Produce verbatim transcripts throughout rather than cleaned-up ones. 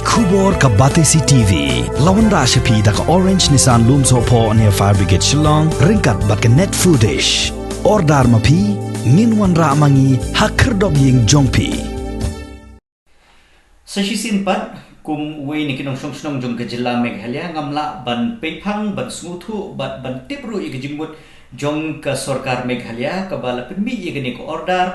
Khubor ka Batesi T V. La wanrah sha phi da ka Orange Nissan Lumsohphoh near Fire Brigade Shillong, ryngkat bad ka Net Foodish. Order ma phi, ngin wanrah ma ngi ha khyrdop ïing jong phi. Sa shisien pat, kum uwei na ki nongshong shnong jong ka jylla Meghalaya, ngam lah ban peiphang, ban sngewthuh bad ban tip ruh ïa ka jingmut jong ka sorkar Meghalaya kaba la pynmih ïa kane ka order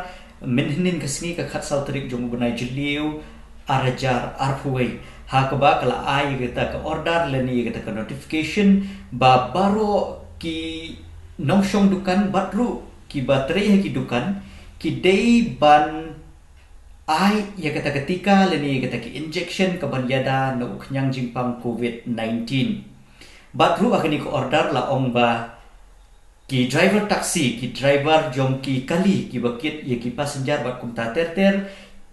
mynhynnin ka sngi, ka khatsaw tarik jong u bnai Jylliew, ar hajar arphew wei, ha kaba ka la ai ïa kata ka order lane ïa kata ka notification ba baroh ki nongshong dukan bad ruh kiba trei ha ki dukan ki dei ban ai ïa kata ka tika lane ïa kata ka injection kaban ïada na u khñiang jingpang covid nineteen. Bad ruh ha kane ka order la ong ba ki driver taxi, ki driver jong ki kali kiba kit ïa ki passenger bad kumta ter ter,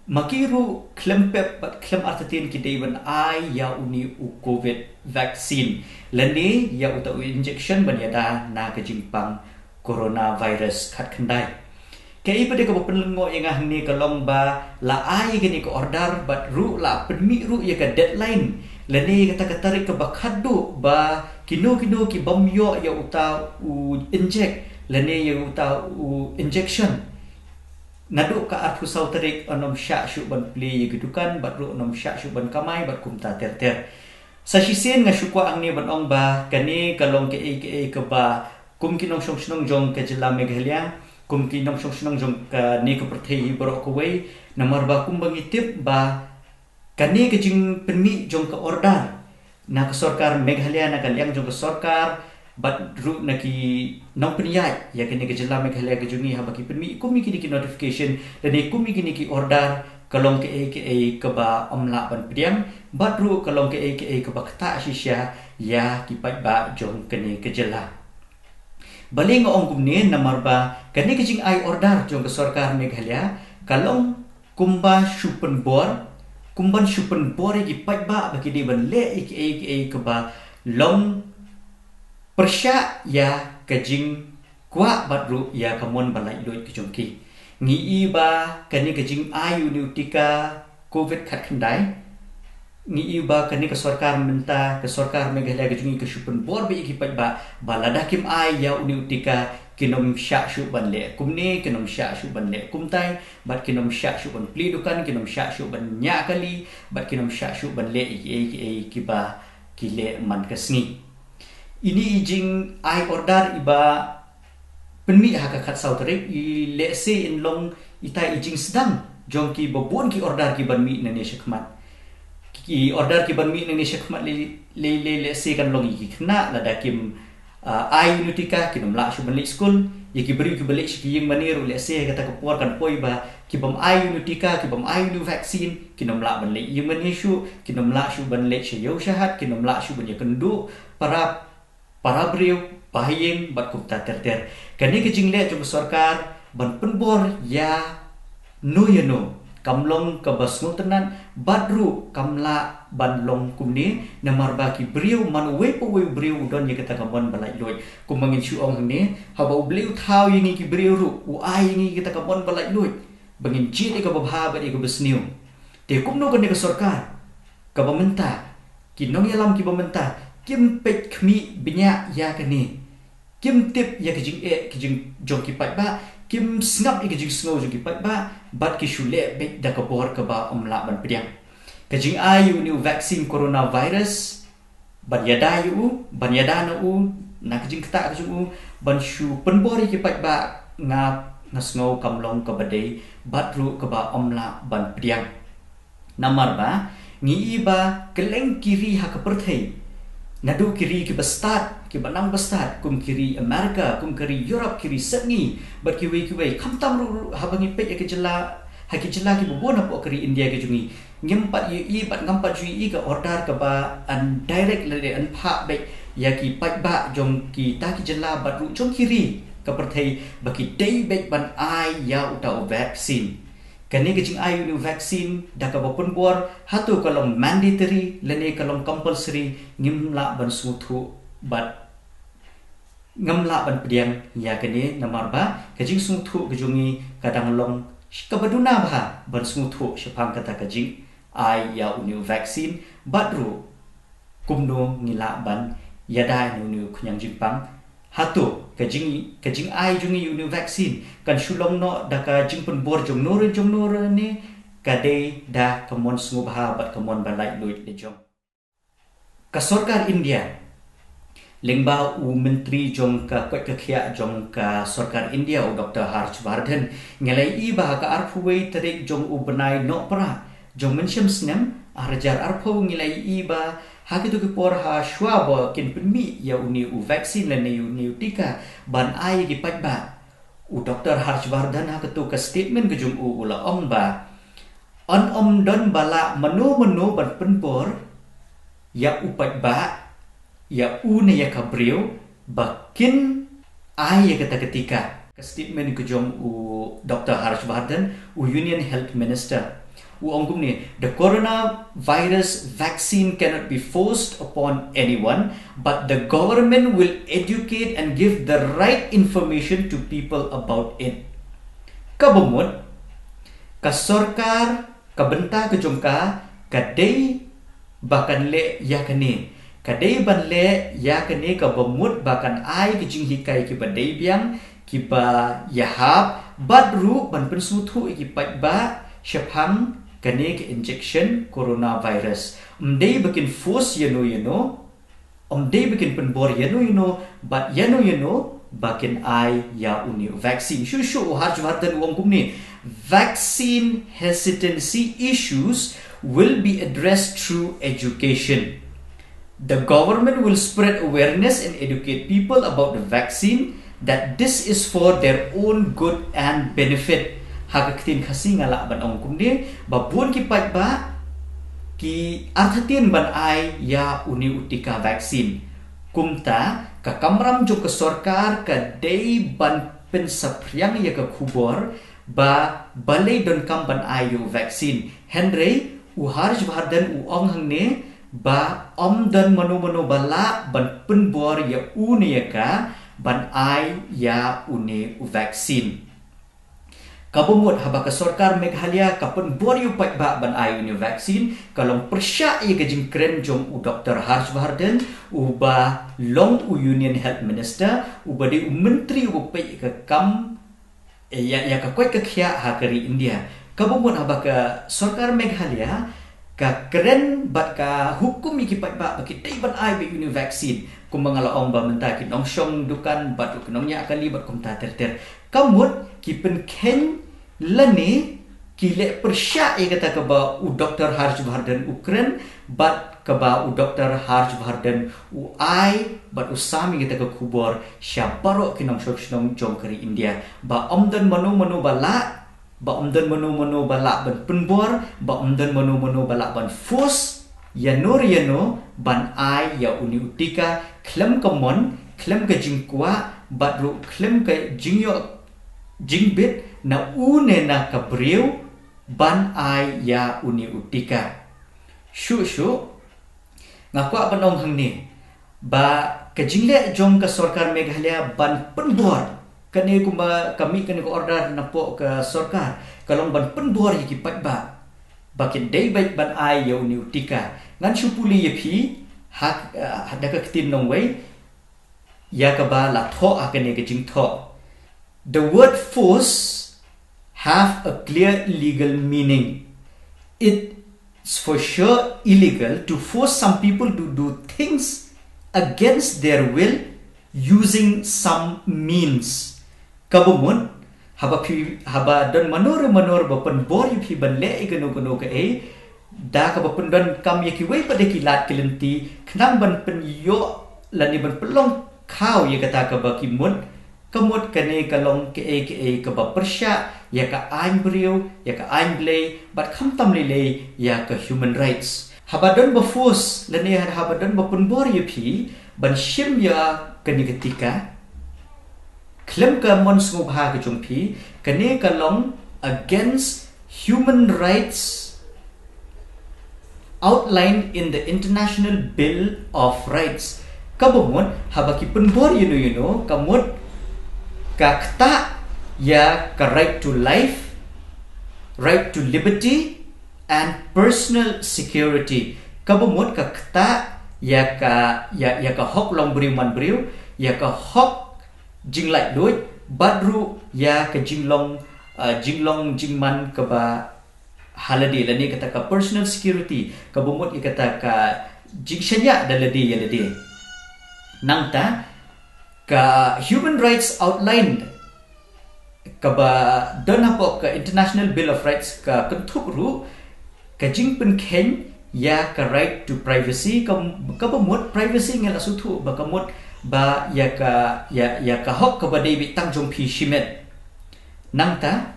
ma ki ruh khlem pep bad khlem artatien ki dei ban ai ïa une u covid vaccine lane ïa uta u injection ban ïada na ka jingpang coronavirus khatkhyndai. Kaei pat kaba pynlyngngoh ïa nga hangne ka long ba la ai ïa kane ka order bad ruh la pynmih ruh ïa ka deadline lane ïa kata ka tarik kaba khatduh ba kino kino ki bym ïoh ïa uta u injek lane ïa uta u injection naduh ka arphew saw tarik, yn ym shah shuh ban plie ïa ki dukan bad ruh yn ym shah shuh ban kamai bad kumta ter ter. Sa shisien nga shu kwah hangne ban ong ba kane ka long kaei kaei kaba kum ki nongshong shnong jong ka jylla Meghalaya, kum ki nongshong shnong jong kane ka pyrthei hi baroh kawei, namar ba kumba ngi tip ba kane ka jingpynmih jong ka order na ka sorkar Meghalaya, na ka liang jong ka sorkar, bad ruh na ki nongpynïaid ïa kane ka jylla Meghalaya ka jong ngi haba ki pynmih kum ïa kine ki notification lane kum ïa kine ki order, ka long kaei kaei kaba ym lah ban pdiang bad ruh ka long kaei kaei kaba ktah shisha ïa ki paidbah jong kane ka jylla. Balei nga ong kumne? Namar ba kane ka jingai order jong ka sorkar Meghalaya ka long kumba shu pynbor, kumban shu pynbor ïa ki paidbah ba ki dei ban leh ïa kiei kiei kaba long pyrshah ïa ka jingkwah bad ruh ïa ka mon ba laitluid ka jong ki. Ngi i ba kane ka jingai une u tika covid khatkhyndai, ngi i ba kane ka sorkar mynta, ka sorkar Meghalaya ka jong ngi ka shu pynbor beit ïa ki paidbah ba lada kim ai ïa une u tika kin ym shah shuh ban leh kumne, kin ym shah shuh ban leh kumtai, bad kin ym shah shuh ban plie dukan, kin ym shah shuh ban ñiah kali, bad kin ym shah shuh ban leh ïa kiei kiei kiba ki leh man ka sngi. Ine i jingai order iba pynmih ha ka khatsaw tarik i lehse in long ita i jingsdang jong kiba bun ki order kiban mih nangne shakhmat. Ki order kiban mih nangne shakhmat lei lei lehse kan long ïa ki khynnah, lada kim, ah, ai une u tika kin ym lah shuh ban leit skul. Ïa ki briew kiba leit sha ki ïingmane ruh lehse ha kata ka por kan poi ba kibym ai une u tika, kibym ai une u vaccine, kin ym lah ban leit ïingmane shuh, kin ym lah shuh ban leit sha ïew sha hat, kin ym lah shuh ban ïakynduh para para briew, para ïing bad kumta ter ter. Kane ka jingleh jong ka sorkar ban pynbor ïano ïano kam long kaba sngewtynnat bad ruh kam lah ban long kumne, namar ba ki briew, man uwei pa uwei u briew u don ïa kata ka mon ba laitluid. Kumba ngin shu ong hangne, haba U Blei u thaw ïa ngi ki briew ruh u ai ïa ngi kata ka mon ba laitluid ba ngin jied ïa kaba bha bad ïa kaba sniew. Te kumno kane ka sorkar kaba mynta, ki nongïalam kiba mynta kim peit khmih bniah ïa kane, kim tip ïa ka jingeh ka jing jong ki paidbah, kim sngap ïa ka jingsngew jong ki paidbah, bad ki shu leh beit da ka bor kaba ym lah ban pdiang. Ka jingai une u vaccine coronavirus ban ïada ïa u, ban ïada na u, na ka jingktah ka jong u ban shu pynbor ïa ki paidbah, nga nga sngew kam long kaba dei bad ruh kaba ym lah ban pdiang. Namar ba ngi i ba kylleng ki ri ha ka pyrthei, naduh ki ri kiba stad, kiba nang ba stad, kum ki ri America, kum ki ri Europe, ki ri sepngi bad kiwei kiwei, khamtam ruh, ruh haba ngi peit ïa ki jylla, ha ki jylla kiba bun hapoh ka ri India ka jong ngi, ngim pat ïohi bad ngam pat ju ïohi ka order kaba yn direct lane yn phah beit ïa ki paidbah jong kita ki jylla bad ruh jong ki ri ka pyrthei ba ki dei beit ban ai ïa uta u vaccine. Kane ka jingai une u vaccine da kaba pynbor, hato ka long mandatory lane ka long compulsory, ngim lah ban sngewthuh bad ngam lah ban pdiang ïa kane, namar ba ka jingsngewthuh ka jong ngi ka dang long kaba duna bha ban sngewthuh shaphang kata ka jing ai ïa une u vaccine, bad ruh kumno ngi lah ban ïada ïa une u khñiang jingpang. Hato ka jing ka jingai jong ngi ïa une u vaccine kan shu long noh da ka jingpynbor jong no re jong no re ne ka dei da ka mon sngewbha bad ka mon ba laitluid la jong ka sorkar India, lyngba u myntri jong ka koit ka khiah jong ka sorkar India, u Doctor Harsh Vardhan, ngi la ïohi ba ha ka arphew wei tarik jong u bnai Nohprah jong mynshem snem ar hajar arphew, ngi la ïohi ba ha kito ki por ha shuwa ba kin pynmih ïa une u vaccine lane ïa une u tika ban ai ïa ki paidbah, u Doctor Harsh Vardhan ha kato ka statement ka jong u u la ong ba yn ym don ba lah mano mano ban pynbor ïa u paidbah, ïa u ne ïa ka briew ba kin ai ïa kata ka tika. Ka statement ka jong u Doctor Harsh Vardhan, u Union Health Minister, u ong kumne: "The coronavirus vaccine cannot be forced upon anyone, but the government will educate and give the right information to people about it." Kaba mut, ka sorkar, ka bynta ka jong ka ka dei ba kan leh ïa kane, ka dei ban leh ïa kane kaba mut ba kan ai ki jinghikai kiba dei biang, kiba ïahap, bad ruh ban pynsngewthuh ïa ki paidbah shaphang kane ka injection coronavirus. Ym dei ba kin force ïa no ïa no, ym dei ba kin pynbor ïa no ïa no, bad ïa no ïa no ba kin ai ïa une u vaccine. Shuh shuh u Harsh Vardhan u ong kumne: "Vaccine hesitancy issues will be addressed through education. The government will spread awareness and educate people about the vaccine, that this is for their own good and benefit." Ha ka ktien Khasi nga lah ban ong kumne ba bun ki paidbah ki artatien ban ai ïa une u tika vaccine. Kumta ka kamram jong ka sorkar ka dei ban pynsaphriang ïa ka khubor ba balei donkam ban ai ïa u vaccine. Hynrei u Harsh Vardhan u ong hangne ba ym don mano mano ba lah ban pynbor ïa u ne ïa ka ban ai ïa une u vaccine. Kaba mut haba ka sorkar Meghalaya ka pynbor ïa u paidbah ban ai une u vaccine, ka long pyrshah ïa ka jingkren jong u Doctor Harsh Vardhan, uba long u Union Health Minister, uba dei u myntri uba peit ïa ka kam, ïa, ïa ka koit ka khiah ha ka ri India. Kaba mut haba ka sorkar Meghalaya ka kren bad ka hukum ïa ki paidbah ba ki dei ban ai beit une u vaccine. Kumba nga la ong ba mynta ki nongshong dukan bad ruh ki nongñiah kali bad kumta ter ter. Ka mut ki pynkheiñ lane ki leh pyrshah ïa kata kaba u Doctor Harsh Vardhan u kren bad kaba u Doctor Harsh Vardhan u ai bad u sam ïa kata ka khubor sha baroh ki nongshong shnong jong ka ri India. Ba ym don mano mano ba lah, ba ym don mano mano ba lah ban pynbor, ba ym don mano mano ba lah ban force ïa no re ïa no ban ai ïa une u tika khlem ka mon, khlem ka jingkwah, bad ruh khlem ka jingïoh jingbit na u ne na ka briew ban ai ïa une u tika. Shuh shuh, nga kwah ban ong hangne ba ka jingleh jong ka sorkar Meghalaya ban pynbor, kane kumba ka mih kane ka order napoh ka sorkar, ka long ban pynbor ïa ki paidbah ba ki dei beit ban ai ïa une u tika. Ngan shu pule ïa phi ha, ha da ka ktien nongwei ïa kaba la thoh ha kane ka jingthoh. The word force have a clear legal meaning. It's for sure illegal to force some people to do things against their will using some means. Kaba mut, haba phi, haba don mano re mano re ba pynbor ïa phi ban leh ïa kano kano kaei, da kaba pyndonkam ïa kiwei pat de ki lad ki lynti khnang ban pynïoh lane ban pynlong khaw ïa kata kaba ki mut, ka mut kane ka long kaei kaei kaba pyrshah ïa ka aiñ briew, ïa ka aiñ Blei, bad khamtam lei lei ïa ka human rights. Haba don ba force lane haba don ba pynbor ïa phi ban shim ïa kane ka tika khlem ka mon sngewbha ka jong phi, kane ka long against human rights outlined in the International Bill of Rights. Kaba mut, haba ki pynbor ïa no ïa no, ka mut ka ktah ïa ka right to life, right to liberty, and personal security. Kaba mut ka ktah ïa ka, ïa, ïa ka hok long briew man briew, ïa ka hok jinglaitluid, bad ruh ïa ka jinglong, uh, jinglong jingman kaba ha lade, lane kata ka personal security, kaba mut ïa kata ka jingshaniah da lade ïa lade. Nangta, ka human rights outlined kaba don hapoh ka International Bill of Rights ka kynthup ruh ka jingpynkheiñ ïa ka right to privacy, ka, kaba mut privacy ngi la sngewthuh ba ka mut ba ïa ka, ïa, ïa ka hok kaba dei beit tang jong phi shimet. Nangta,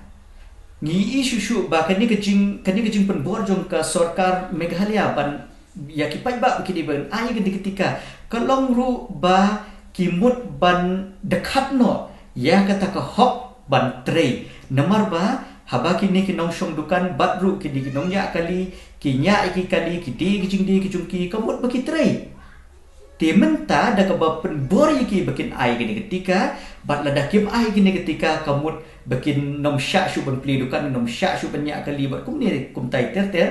ngi ïohi shuh shuh ba kane ka jing, kane ka jingpynbor jong ka sorkar Meghalaya ban ïa ki paidbah ba ki dei ban ai ïa kane ka tika, ka long ruh ba ki mut ban dkhot noh ïa kata ka hok ban trei. Namar ba haba kine ki nongshong dukan bad ruh kine ki nongñiah kali, ki ñiah ïa ki kali, ki die ki jingdie ki jong ki, ka mut ba ki trei. Te mynta da kaba pynbor ïa ki ba kin ai kane ka tika, bad lada kim ai kane ka tika, ka mut ba kin nym shah shuh ban plie dukan, nym shah shuh ban ñiah kali bad kumne kumtai ter ter,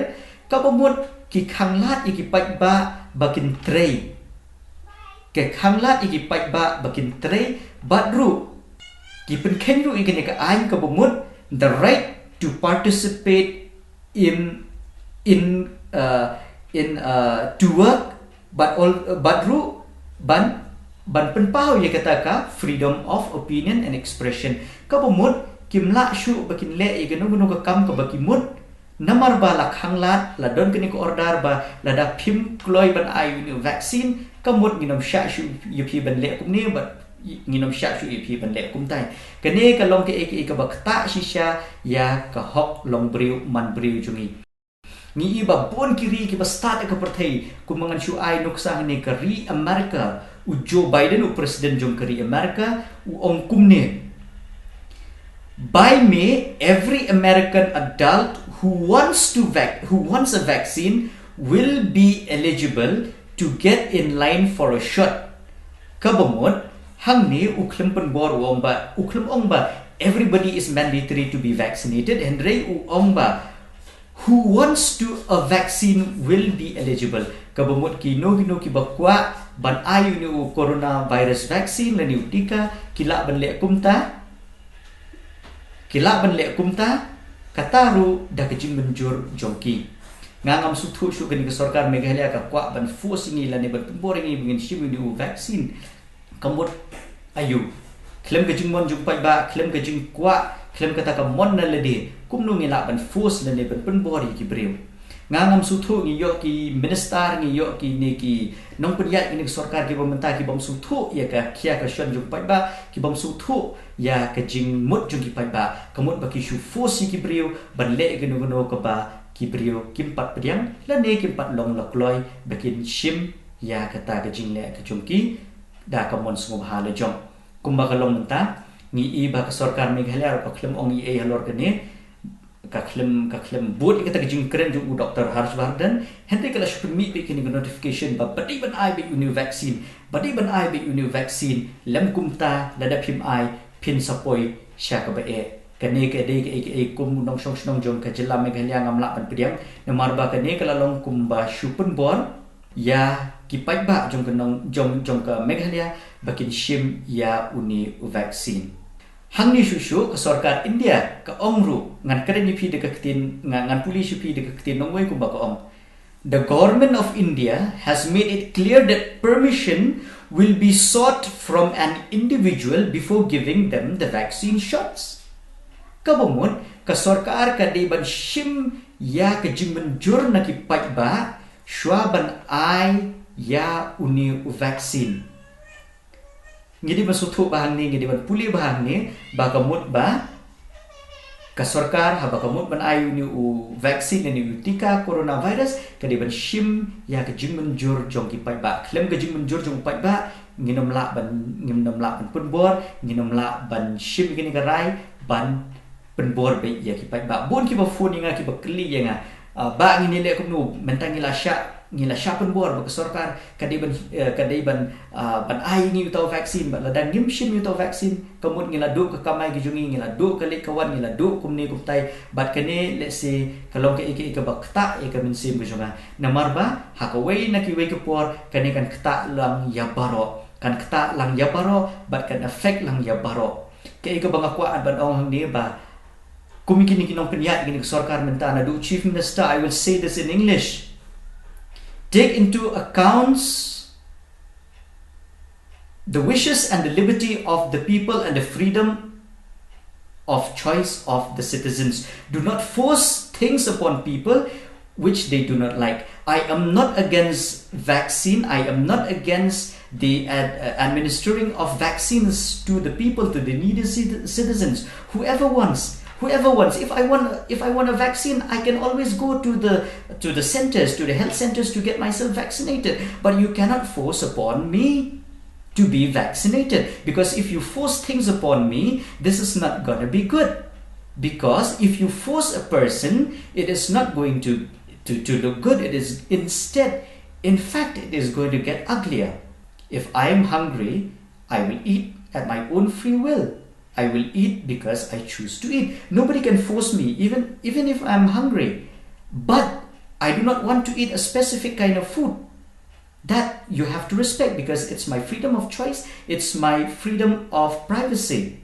kaba mut ki khanglad ïa ki paidbah ba kin trei. Ki khanglad ïa ki paidbah ba kin trei, bad ruh ki pynkheiñ ruh ïa kane ka aiñ kaba mut the right to participate in, in, uh, in, uh, to work, bad all, bad ruh ban, ban pynpaw ïa kata ka freedom of opinion and expression. Kaba mut kim lah shuh ba kin leh ïa kano kano ka kam kaba ki mut, namar ba la khanglad, la don kane ka order ba lada phim kloi ban ai ïa une u vaccine, ka mut ngi nym shah shuh ïa phi ban leh kumne, bad ngi nym shah shuh ïa phi ban leh kumtai. Kane ka long kaei kaei kaba ktah shisha ïa ka hok long briew man briew jong ngi. Ngi ïohi ba bun ki ri kiba stad ha ka pyrthei, kumba ngan shu ai nuksa hangne, ka ri America, u Joe Biden, u president jong ka ri America, u ong kumne: "By May, every American adult who wants to vac-, who wants a vaccine will be eligible to get in line for a shot." Kaba mut, hangne u khlem pynbor, u ong ba, u khlem ong ba everybody is mandatory to be vaccinated, hynrei u ong ba who wants to a vaccine will be eligible. Kaba mut kino kino kiba kwah ban ai ïa une u coronavirus vaccine lane u tika, ki lah ban leh kumta. Ki lah ban leh kumta, kata ruh da ka jingmynjur jong ki. Nga ngam sngewthuh shuh kane ka sorkar Meghalaya ka kwah ban force ïa ngi lane ban pynbor ïa ngi ba ngin shim ïa une u vaccine. Ka mut aiu? Khlem ka jingmon jong paidbah, khlem ka jingkwah, khlem kata ka mon na lade, kumno ngi lah ban force lane ban pynbor ïa ki briew? Nga ngam sngewthuh, ngi ïoh ki minister, ngi ïoh kine ki nongpynïaid kine ki sorkar kiba mynta ki bym sngewthuh ïa ka khia ka shon jong paidbah, ki bym sngewthuh ïa ka jingmut jong ki paidbah. Ka mut ba ki shu force ïa ki briew ban leh ïa kano kano kaba ki briew kim pat pdiang lane kim pat long la kloi ba kin shim ïa kata ka jingleh ka jong ki da ka mon sngewbha la jong. Kumba ka long mynta, ngi ïohi ba ka sorkar Meghalaya ruh ka khlem ong ei ei halor kane, ka khlem, ka khlem bud ïa kata ka jingkren jong u Doctor Harsh Vardhan, hynrei ka la shu pynmih beit kane ka notification ba ba dei ban ai beit une u vaccine, ba dei ban ai beit une u vaccine, lym kumta lada phim ai phin sa poi sha kaba eh. Kane ka dei kaei kaei kum u nongshong shnong jong ka jylla Meghalaya ngam lah ban pdiang, namar ba kane ka la long kumba shu pynbor ïa ki paidbah jong ka nong, jong, jong ka Meghalaya ba kin shim ïa une u vaccine. Hangne shuh shuh ka sorkar India ka ong ruh, ngan kren ïa phi da ka ktien, nga, ngan pule sha phi da ka ktien nongwei kumba ka ong: "The government of India has made it clear that permission will be sought from an individual before giving them the vaccine shots." Kaba mut, ka sorkar ka dei ban shim ïa ka jingmynjur na ki paidbah shuwa ban ai ïa une u vaccine. Ngi dei ban sngewthuh ba hangne, ngi dei ban pule ba hangne, ba ka mut ba ka sorkar, haba ka mut ban ai une u vaccine lane u tika coronavirus, ka dei ban shim ïa ka jingmynjur jong ki paidbah. Khlem ka jingmynjur jong u paidbah, ngin ym lah ban, ngin ym lah ban pynbor, ngin ym lah ban shim ïa kane ka rai ban pynbor beit ïa ki paidbah. Bun kiba phone ïa nga, kiba kylli ïa nga, Ah, ba ngin ïaleh kumno, mynta ngi la shah, ngi la shah pynbor ba ka sorkar ka dei ban, eh, ka dei ban, ah, ban ai ngi uta u vaccine, bad lada ngim shim uta u vaccine, ka mut ngi la duh ka kamai ka jong ngi, ngi la duh ka leit ka wan, ngi la duh kumne kumtai, bad kane lehse ka long kaei kaei kaba ktah ïa ka mynsiem ka jong nga. Namar ba ha kawei na kiwei ka por kane kan ktah lang ïa baroh, kan ktah lang ïa baroh, bad kan affect lang ïa baroh. Kaei kaba nga kwah ban ong hangne ba kum kine ki nongpynïaid kine ki sorkar mynta, naduh Chief Minister, I will say this in English. Take into accounts the wishes and the liberty of the people and the freedom of choice of the citizens. Do not force things upon people which they do not like. I am not against vaccine. I am not against the ad- uh, administering of vaccines to the people, to the needy cit- citizens. Whoever wants, whoever wants. If I want, if I want a vaccine, I can always go to the to the centers, to the health centers to get myself vaccinated. But you cannot force upon me to be vaccinated, because if you force things upon me, this is not going to be good. Because if you force a person, it is not going to, to, to look good. It is instead, in fact, it is going to get uglier. If I am hungry, I will eat at my own free will. I will eat because I choose to eat. Nobody can force me, even, even if I'm hungry. But I do not want to eat a specific kind of food. That you have to respect, because it's my freedom of choice, it's my freedom of privacy.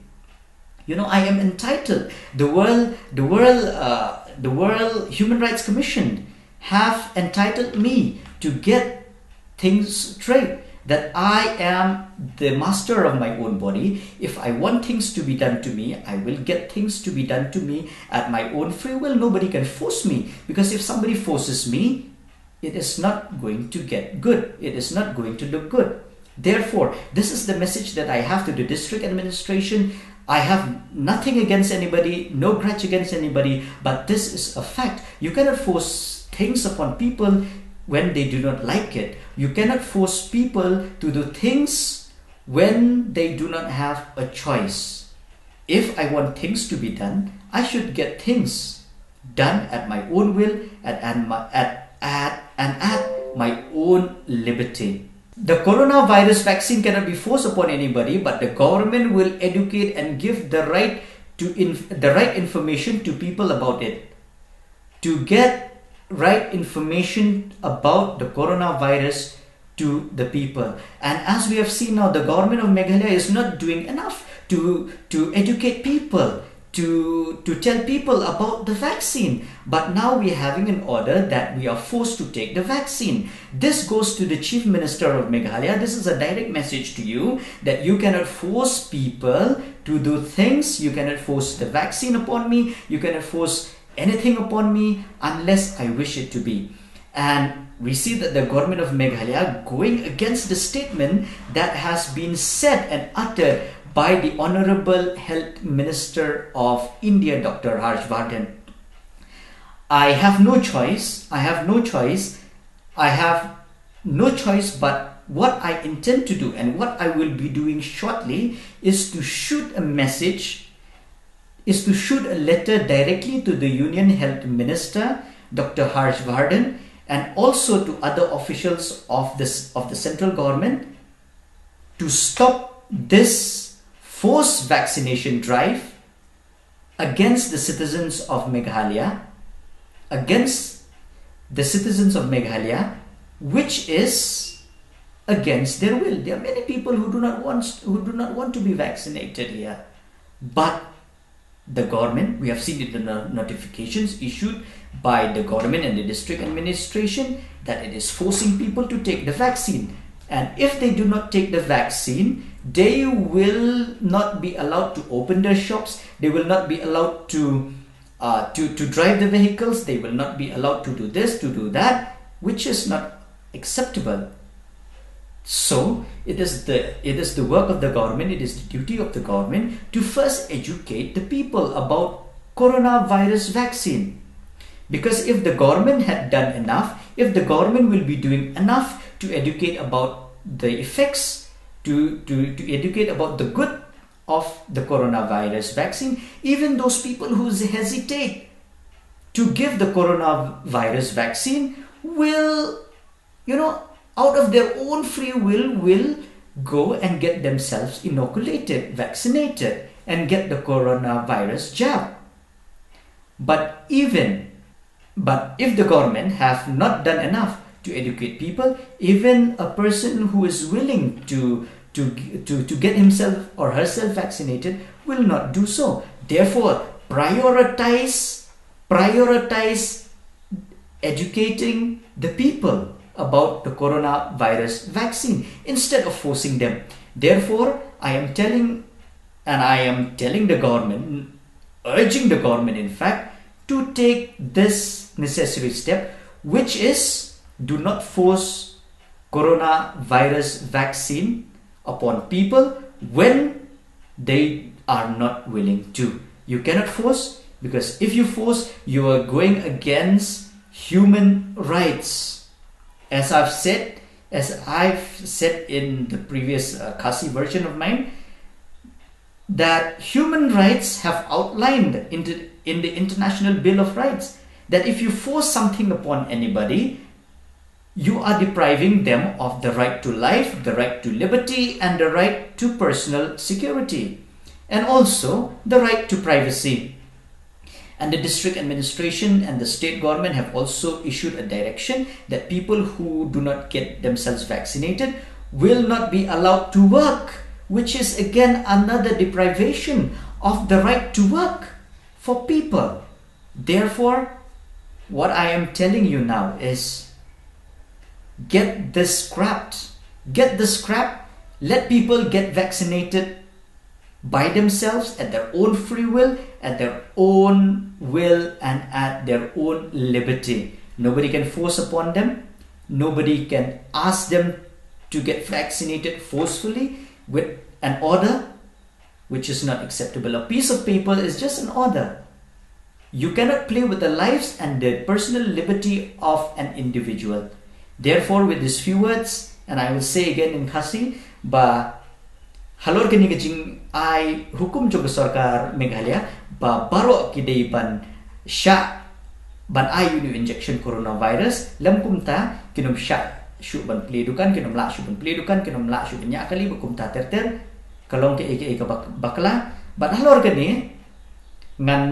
You know, I am entitled. The world, the world, uh, the World Human Rights Commission have entitled me to get things straight, that I am the master of my own body. If I want things to be done to me, I will get things to be done to me at my own free will. Nobody can force me, because if somebody forces me, it is not going to get good. It is not going to look good. Therefore, this is the message that I have to the district administration. I have nothing against anybody, no grudge against anybody, but this is a fact. You cannot force things upon people when they do not like it. You cannot force people to do things when they do not have a choice. If I want things to be done, I should get things done at my own will and, and my, at, at, and at my own liberty. The coronavirus vaccine cannot be forced upon anybody, but the government will educate and give the right to inf- the right information to people about it. To get right information about the coronavirus to the people. And as we have seen now, the government of Meghalaya is not doing enough to, to educate people, to, to tell people about the vaccine. But now we're having an order that we are forced to take the vaccine. This goes to the Chief Minister of Meghalaya. This is a direct message to you, that you cannot force people to do things. You cannot force the vaccine upon me. You cannot force anything upon me unless I wish it to be. And we see that the government of Meghalaya going against the statement that has been said and uttered by the Honorable Health Minister of India, Doctor Harsh Vardhan. I have no choice. I have no choice. I have no choice, but what I intend to do and what I will be doing shortly is to shoot a message, is to shoot a letter directly to the Union Health Minister, Doctor Harsh Vardhan, and also to other officials of this, of the central government to stop this forced vaccination drive against the citizens of Meghalaya, against the citizens of Meghalaya, which is against their will. There are many people who do not want, who do not want to be vaccinated here, but the government, we have seen in the no- notifications issued by the government and the district administration, that it is forcing people to take the vaccine. And if they do not take the vaccine, they will not be allowed to open their shops. They will not be allowed to uh, to, to drive the vehicles. They will not be allowed to do this, to do that, which is not acceptable. So it is the, it is the work of the government, it is the duty of the government to first educate the people about coronavirus vaccine. Because if the government had done enough, if the government will be doing enough to educate about the effects, to, to, to educate about the good of the coronavirus vaccine, even those people who hesitate, to give the coronavirus vaccine will, you know, out of their own free will, will go and get themselves inoculated, vaccinated, and get the coronavirus jab. But even, but if the government have not done enough to educate people, even a person who is willing to, to, to, to get himself or herself vaccinated will not do so. Therefore, prioritize, prioritize educating the people about the coronavirus vaccine instead of forcing them. Therefore, I am telling, and I am telling the government, urging the government, in fact, to take this necessary step, which is, do not force coronavirus vaccine upon people when they are not willing to. You cannot force, because if you force, you are going against human rights. As I've said, as I've said in the previous, uh, Khasi version of mine, that human rights have outlined in the, in the International Bill of Rights that if you force something upon anybody, you are depriving them of the right to life, the right to liberty, and the right to personal security, and also the right to privacy. And the district administration and the state government have also issued a direction that people who do not get themselves vaccinated will not be allowed to work, which is again another deprivation of the right to work for people. Therefore, what I am telling you now is, get this scrapped. Get this scrapped. Let people get vaccinated by themselves, at their own free will, at their own will, and at their own liberty. Nobody can force upon them. Nobody can ask them to get vaccinated forcefully with an order which is not acceptable. A piece of paper is just an order. You cannot play with the lives and the personal liberty of an individual. Therefore, with these few words, and I will say again in Khasi, ba halor kane ka jingai hukum jong ka sorkar Meghalaya, ba baroh ki dei ban shah ban ai ïa une u injection coronavirus, lym kumta kin ym shah shuh ban plie dukan, kin ym lah shuh ban plie dukan, kin ym lah shuh ban ñiah kali, ba kumta ter ter, ka long kaei kaei kaba bakla. Bad halor kane, ngan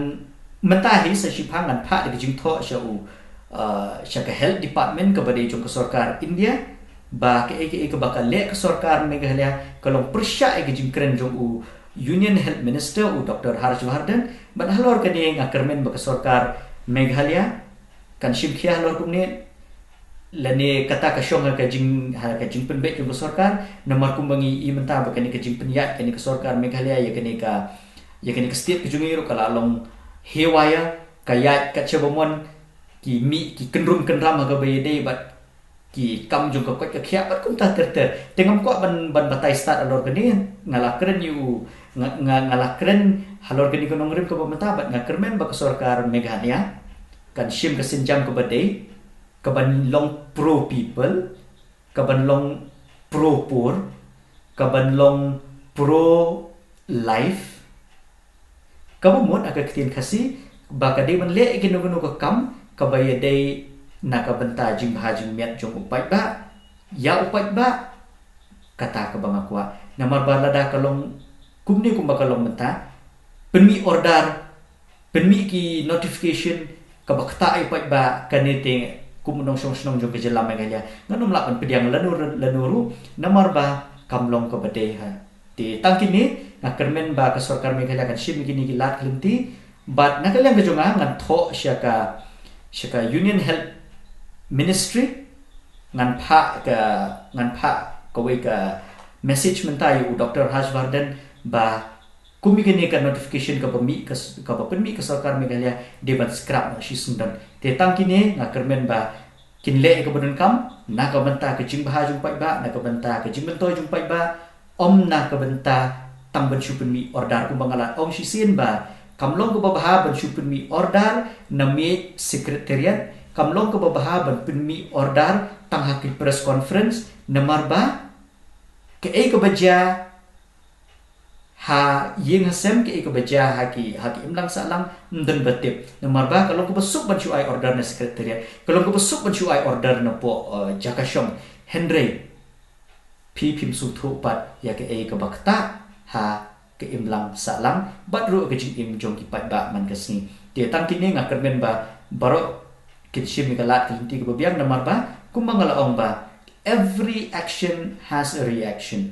mynta hi sa shiphang ngan phah da ka jingthoh sha u, uh, sha ka health department kaba dei jong ka sorkar India, ba kaei kaei kaba ka leh ka sorkar Meghalaya ka long pyrshah ïa ka jingkren jong u Union Health Minister, u Doctor Harsh Vardhan. Bad halor kane nga kyrmen ba ka sorkar Meghalaya kan shim khia halor kumne, lane kata ka shong ha ka jing, ha ka jingpynbeit jong ka sorkar. Namar kumba ngi i mynta ba kane ka jingpynïaid kane ka sorkar Meghalaya ïa kane ka, ïa kane ka state ka jong ngi ruh ka la long haywire, ka ïaid ka shaba mon, ki mih ki kynrum kynram ha kaba ïadei bad ki kam jong ka koit ka khiah bad kumta ter ter. Te ngam kwah ban, ban batai stad halor kane, nga la kren ïa u, nga, nga, nga la kren halor kane ka nongrim kaba mynta, bad nga kyrmen ba ka sorkar Meghalaya kan shim ka sienjam kaba dei, kaban long pro people, kaban long pro por, kaban long pro life. Kaba mut ha ka ktien Khasi, ba ka dei ban leh ïa kino kino ka kam kaba ïadei na ka bynta jingbha jingmiat jong u paidbah, ïa u paidbah, kata kaba nga kwah. Namar ba lada ka long kumne kumba ka long mynta, pynmih order, pynmih ki notification kaba ktah ïa u paidbah, kane te kum u nongshong shnong jong ka jylla Meghalaya ngan ym lah ban pdiang lano lano ruh, namar ba kam long kaba dei ha. Te tang kine, nga kyrmen ba ka sorkar Meghalaya kan shim kine ki lad ki lynti. Bad na ka liang ka jong nga ngan thoh sha ka, sha ka Union Health Ministry, ngan phah ka, ngan phah kawei ka message mynta ïa u Doctor Harsh Vardhan, ba kum ïa kane ka notification kaba mih ka, kaba pynmih ka sorkar Meghalaya, dei ban scrap noh shisyndon. Te tang kine nga kyrmen ba kin leh ïa kaba donkam na ka bynta ka jingbha jong u paidbah, na ka bynta ka jingmyntoi jong u paidbah, ym na ka bynta tang ban shu pynmih order. Kumba nga la ong shisien ba kam long kaba bha ban shu pynmih order na miej secretariat, kam long kaba bha ban pynmih order tang ha ki press conference, namar ba kaei kaba jia ha ïing ha sem, kaei kaba jia ha ki, ha ki imlang sahlang, ym don ba tip. Namar ba ka long kaba suk ban shu ai order na secretariat, ka long kaba suk ban shu ai order na poh, eh, jaka shong. Hynrei phi phim sngewthuh pat ïa kaei kaba ktah ha ka imlang sahlang bad ruh ka jingim jong ki paidbah man ka sngi. Te tang kine nga kyrmen ba baroh kin shim ïa ka lad ka lynti kaba biang, namar ba kumba nga la ong ba every action has a reaction.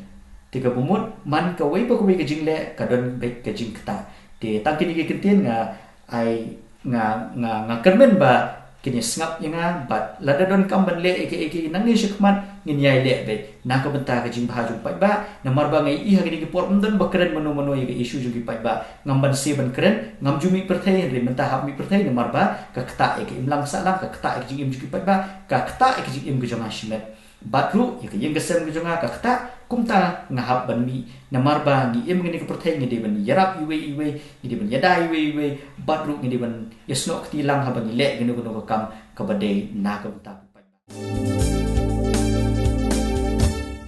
Te kaba mut man kawei pa kawei ka jingleh ka don beit ka jingktah. Te tang kine ki kyntien nga ai, nga, nga, nga kyrmen ba kin ïa sngap ïa nga, bad lada don kam ban leh ïa kaei kaei nangne shakhmat, ngin ïai leh beit na ka bynta ka jingbha jong paidbah. Namar ba nga ïohi ha kine ki por ym don ba kren mano mano ïa ka issue jong ki paidbah. Ngam banse ban kren, ngam ju mih pyrthei, hynrei mynta hap mih pyrthei, namar ba ka ktah ïa ka imlang sahlang, ka ktah ïa ka jingim jong ki paidbah, ka ktah ïa ka jingim ka jong nga shimet. Bad ruh ïa ka ïing ka sem ka jong nga ka ktah, kumta nga hap ban mih. Namar ba ngi im ha kane ka pyrthei, ngi dei ban ïarap iwei iwei, ngi dei ban ïada iwei iwei, bad ruh ngi dei ban ïasnoh kti lang haba ngi leh kano kano ka kam kaba dei na ka bynta ka paidbah.